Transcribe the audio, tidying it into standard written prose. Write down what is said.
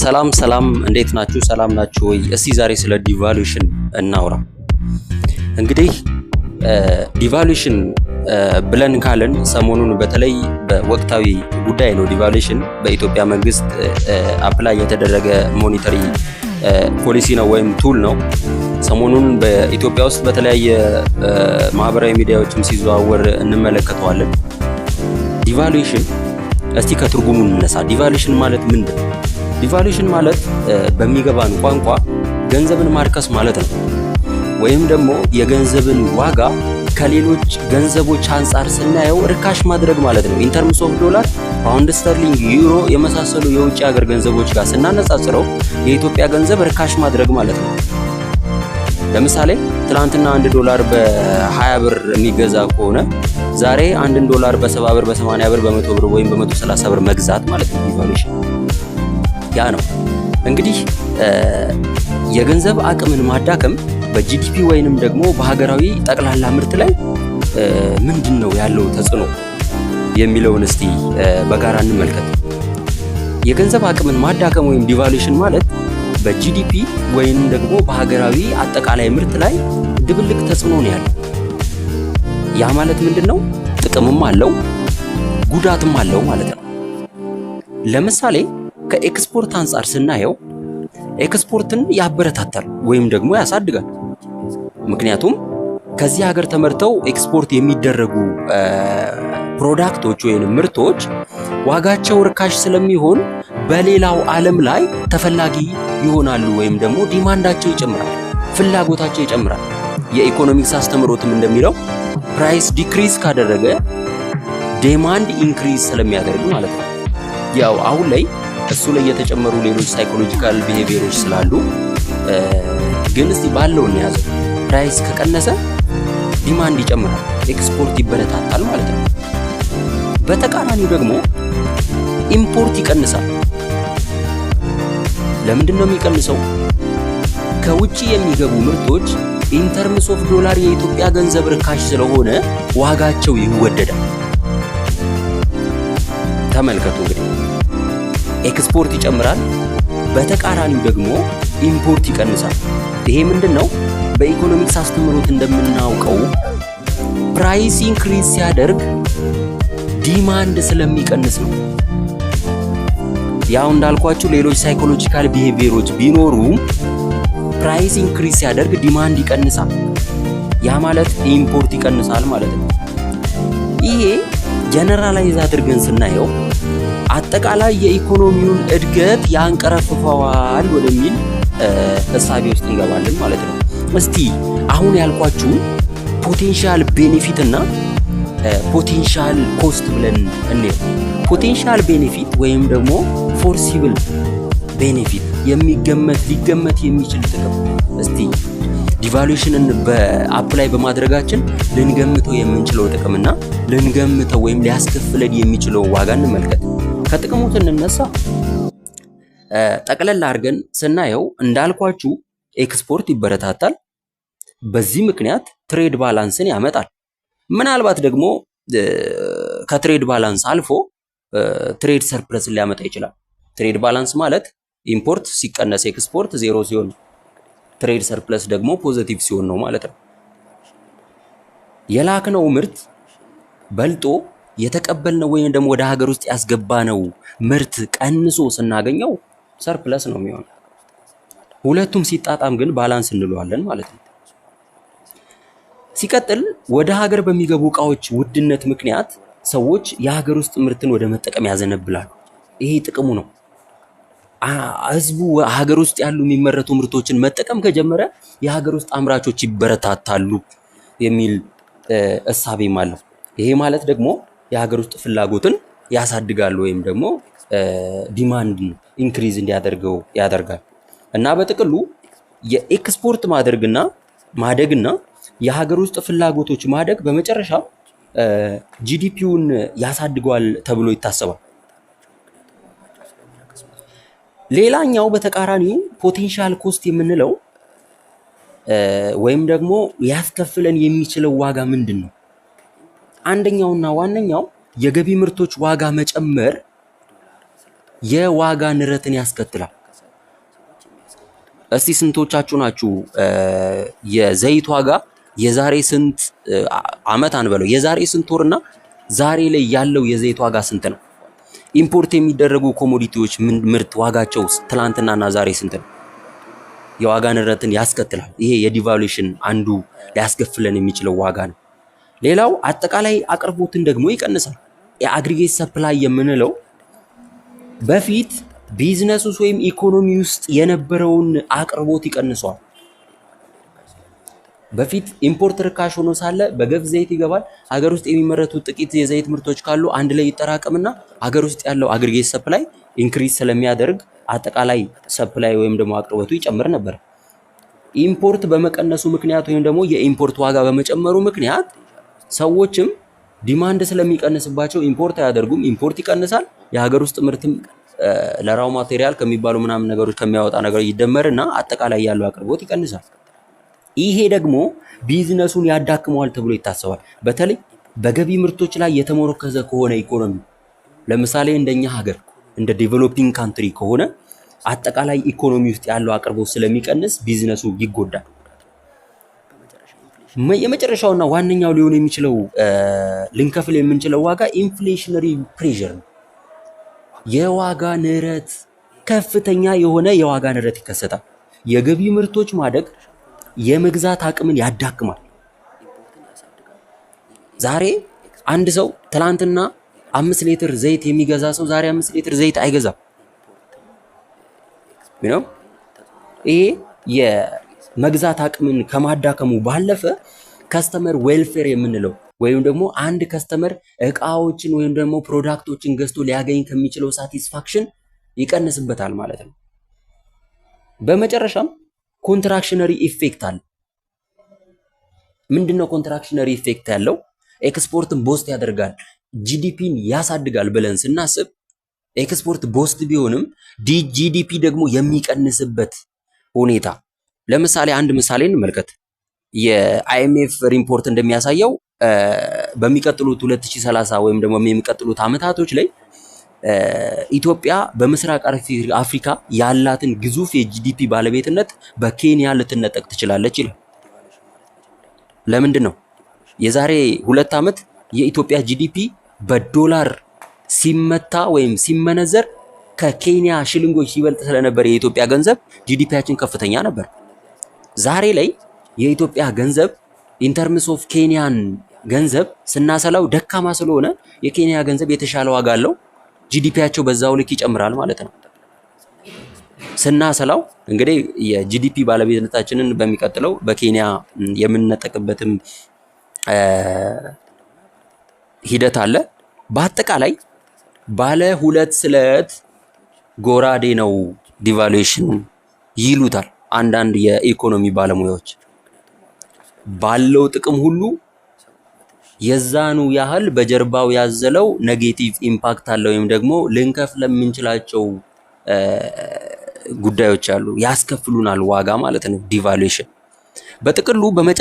ሰላም ሰላም፣ እንዴት ናችሁ? ሰላም ናችሁ ወይ? እስቲ ዛሬ ስለ devaluation እናውራ። እንግዲህ devaluation ብለን ካልን ሰሞኑን በተለይ በወቅታዊ ጉዳይ ነው። Devaluation በኢትዮጵያ መንግስት apply የተደረገ monetary policy ነው ወይም tool ነው። ሰሞኑን በኢትዮጵያ ውስጥ በተለያየ ማህበራዊ ሚዲያዎችም ሲዘዋወር እንመለከተዋለን። Devaluation እስቲ ከትርጉሙ እንነሳ። Devaluation ማለት ምንድን ነው? Devaluation ማለት በሚገባን ቋንቋ ገንዘብን ማርከስ ማለት ነው። ወይም ደግሞ የገንዘብን ዋጋ ከሌሎች ገንዘቦች አንጻር ስናየው ርካሽ ማድረግ ማለት ነው። In terms of dollar፣ pound sterling፣ ዩሮ የመሳሰሉ የውጭ ሀገር ገንዘቦች ጋር ስናነጻጽረው የኢትዮጵያ ገንዘብ ርካሽ ማድረግ ማለት ነው። ለምሳሌ ትናንትና 1 ዶላር በ20 ብር የሚገዛ ከሆነ ዛሬ 1ን ዶላር በ70 ብር፣ በ80 ብር፣ በ100 ብር ወይም በ130 ብር መግዛት ማለት ነው። Devaluation ያ ነው። እንግዲህ የገንዘብ አቅምን ማዳከም በ GDP ወይንም ደግሞ በሀገራዊ ጠቅላላ ምርት ላይ ምንድን ነው ያለው ተጽዕኖ የሚለውን እስቲ በጋራ እንመልከት። የገንዘብ አቅምን ማዳከም ወይም devaluation ማለት በ GDP ወይንም ደግሞ በሀገራዊ አጠቃላይ ምርት ላይ ድብልቅ ተጽዕኖ ነው ያለው። ያ ማለት ምንድን ነው? ጥቅምም አለው ጉዳትም አለው ማለት ነው። ለምሳሌ ከኤክስፖርት አንጻር ስናየው ኤክስፖርትን ያበረታታል ወይም ደግሞ ያሳድጋል። ምክንያቱም ከዚህ ሀገር ተመርተው ኤክስፖርት የሚደረጉ product ኦች ወይም ምርቶች ዋጋቸው ርካሽ ስለሚሆን በሌላው ዓለም ላይ ተፈላጊ ይሆናሉ ወይም ደግሞ demand ኣቸው ይጨምራል፣ ፍላጎታቸው ይጨምራል። የኢኮኖሚክስ አስተምህሮትም እንደሚለው price decrease ካደረገ demand increase ስለሚያደርግ ማለት ነው። ያው አሁን ላይ እሱ ላይ የተጨመሩ ሌሎች psychological behavior ኦች ስላሉ ግን እስቲ ባለው እንያዘው። Price ከቀነሰ demand ይጨምራል፣ ኤክስፖርት ይበረታታል ማለት ነው። በተቃራኒው ደግሞ import ይቀንሳል። ለምንድን ነው የሚቀንሰው? ከውጭ የሚገቡ ምርቶች in terms of dollar የኢትዮጵያ ገንዘብ ርካሽ ስለሆነ ዋጋቸው ይወደዳል። ተመልከቱ እንግዲህ ኤክስፖርት ይጨምራል፣ በተቃራኒው ደግሞ import ይቀንሳል። ይሄ ምንድን ነው? በኢኮኖሚክስ አስተምህሮት እንደምናውቀው price increase ሲያደርግ demand ስለሚቀንስ ነው። ያው እንዳልኳችሁ ሌሎች psychological behavior ኦች ቢኖሩም price increase ሲያደርግ demand ይቀንሳል። ያ ማለት import ይቀንሳል ማለት ነው። ይሄ generalize አድርገን ስናየው አጠቃላይ የኢኮኖሚውን እድገት ያንቀረፍፈዋል ወደሚል እሳቤ ውስጥ እንገባለን ማለት ነው። እስቲ አሁን ያልኳችሁ potential benefit እና potential cost ብለን እንየው። Potential benefit ወይም ደግሞ foreseeable benefit፣ የሚገመት፣ ሊገመት የሚችል ጥቅም፣ እስቲ devaluation ን በ apply በማድረጋችን ልንገምተው የምንችለው ጥቅምና ልንገምተው ወይም ሊያስከፍለን የሚችለው ዋጋ እንመልከት። ከጥቅሙ ስንነሳ ጠቅለል አድርገን ስናየው እንዳልኳችሁ ኤክስፖርት ይበረታታል። በዚህ ምክንያት trade balance ን ያመጣል። ምናልባት ደግሞ ከ trade balance አልፎ trade surplus ን ሊያመጣ ይችላል። Trade balance ማለት import ሲቀነስ export zero ሲሆን፣ trade surplus ደግሞ positive ሲሆን ነው ማለት ነው። የላክነው ምርት በልጦ የተቀበልነው ወይም ደግሞ ወደ ሀገር ውስጥ ያስገባነው ምርት ቀንሶ ስናገኘው surplus ነው የሚሆነው። ሁለቱም ሲጣጣም ግን balance እንለዋለን ማለት ነው። ሲቀጥል ወደ ሀገር በሚገቡ እቃዎች ውድነት ምክንያት ሰዎች የሀገር ውስጥ ምርትን ወደ መጠቀም ያዘነብላሉ። ይሄ ጥቅሙ ነው። ህዝቡ ሀገር ውስጥ ያሉ የሚመረቱ ምርቶችን መጠቀም ከጀመረ የሀገር ውስጥ አምራቾች ይበረታታሉ የሚል እሳቤም አለው። ይሄ ማለት ደግሞ የሀገር ውስጥ ፍላጎትን ያሳድጋል ወይም ደግሞ demand ን increase እንዲያደርገው ያደርጋል። እና በጥቅሉ የኤክስፖርት ማድረግና ማደግና የሀገር ውስጥ ፍላጎቶች ማደግ በመጨረሻ GDP ውን ያሳድገዋል ተብሎ ይታሰባል። ሌላኛው በተቃራኒው potential cost የምንለው ወይም ደግሞ ሊያስከፍለን የሚችለው ዋጋ ምንድን ነው? አንደኛውና ዋነኛው የገቢ ምርቶች ዋጋ መጨመር። የዋጋ ንረትን ያስከትላል። እስቲ ስንቶቻችሁ ናችሁ የዘይት ዋጋ የዛሬ ስንት አመት አንበለው የዛሬ ስንት ወርና ዛሬ ላይ ያለው የዘይት ዋጋ ስንት ነው? Import የሚደረጉ commodity ዎች ምርት ዋጋቸው ትላንትናና ዛሬ ስንት ነው? የዋጋ ንረትን ያስከትላል። ይሄ የ devaluation አንዱ ሊያስከፍለን የሚችለው ዋጋ ነው። ሌላው አጠቃላይ አቅርቦትን ደግሞ ይቀንሳል። የ aggregate supply የምንለው በፊት ቢዝነስ ውስጥ ወይም ኢኮኖሚ ውስጥ የነበረውን አቅርቦት ይቀንሰዋል። በፊት import ርካሽ ሆኖ ሳለ በገፍ ዘይት ይገባል። ሀገር ውስጥ የሚመረቱ ጥቂት የዘይት ምርቶች ካሉ አንድ ላይ ይጠራቀምና ሀገር ውስጥ ያለው aggregate supply increase ስለሚያደርግ አጠቃላይ supply ወይም ደግሞ አቅርቦቱ ይጨምር ነበር። Import በመቀነሱ ምክንያት ወይም ደግሞ የ import ዋጋ በመጨመሩ ምክንያት ሰዎችም demand ስለሚቀንስባቸው import አያደርጉም። Import ይቀንሳል። የሀገር ውስጥ ምርትም ለ raw material ከሚባሉ ምናምን ነገሮች ከሚያወጣ ነገር ይደመርና አጠቃላይ ያለው አቅርቦት ይቀንሳል። ይሄ ደግሞ ቢዝነሱን ያዳክመዋል ተብሎ ይታሰባል። በተለይ በገቢ ምርቶች ላይ የተመረኮዘ ከሆነ ኢኮኖሚ፣ ለምሳሌ እንደኛ ሀገር እንደ developing country ከሆነ፣ አጠቃላይ ኢኮኖሚ ውስጥ ያለው አቅርቦት ስለሚቀንስ ቢዝነሱ ይጎዳል። የመጨረሻውና ዋነኛው ሊሆን የሚችለው ልንከፍል የምንችለው ዋጋ inflationary pressure ነው። የዋጋ ንረት፣ ከፍተኛ የሆነ የዋጋ ንረት ይከሰታል። የገቢ ምርቶች ማደግ የመግዛት አቅምን ያዳክማል። ዛሬ አንድ ሰው ትላንትና 5 ሊትር ዘይት የሚገዛ ሰው ዛሬ 5 ሊትር ዘይት አይገዛም ነው። ይሄ የመግዛት አቅምን ከማዳከሙ ባለፈ customer welfare የምንለው ወይም ደግሞ አንድ customer እቃዎችን ወይም ደግሞ product ኦችን ገዝቶ ሊያገኝ ከሚችለው satisfaction ይቀንስበታል ማለት ነው። በመጨረሻም contractionary effect አለ። ምንድነው contractionary effect ያለው? Export ን boost ያደርጋል፣ GDP ን ያሳድጋል ብለን ስናስብ export boost ቢሆንም GDP ደግሞ የሚቀንስበት ሁኔታ፣ ለምሳሌ አንድ ምሳሌ እንመልከት። የ IMF ሪፖርት እንደሚያሳየው በሚቀጥሉት 2030 ወይም ደግሞ የሚቀጥሉት አመታቶች ላይ ኢትዮጵያ በምስራቅ አፍሪካ ያላትን ግዙፍ የ GDP ባለቤትነት በኬንያ ልትነጠቅ ትችላለች ይላል። ለምንድን ነው? የዛሬ 2 ዓመት የኢትዮጵያ GDP በዶላር ሲመታ ወይም ሲመነዘር ከኬንያ ሽልንጎች ሲበልጥ ስለነበር የኢትዮጵያ ገንዘብ GDP ያችን ከፍተኛ ነበር። ዛሬ ላይ የኢትዮጵያ ገንዘብ in terms of Kenyan ገንዘብ ስናሰላው ደካማ ስለሆነ የኬንያ ገንዘብ የተሻለ ዋጋ አለው። GDP ያቸው በዛው ልክ ይጨምራል ማለት ነው። ስናሰላው እንግዲህ የ GDP ባለቤትነታችንን በሚቀጥለው በኬንያ የምንነጠቅበትም ሂደት አለ። በአጠቃላይ ባለ ሁለት ስለት ጎራዴ ነው devaluation ይሉታል አንዳንድ የኢኮኖሚ ባለሙያዎች። ባለው ጥቅም ሁሉ የዛኑ ያህል በጀርባው ያዘለው negative impact አለ ወይም ደግሞ ልንከፍል የምንችላቸው ጉዳዮች አሉ፣ ያስከፍሉናል ዋጋ ማለት ነው devaluation። በጥቅሉ በመጨ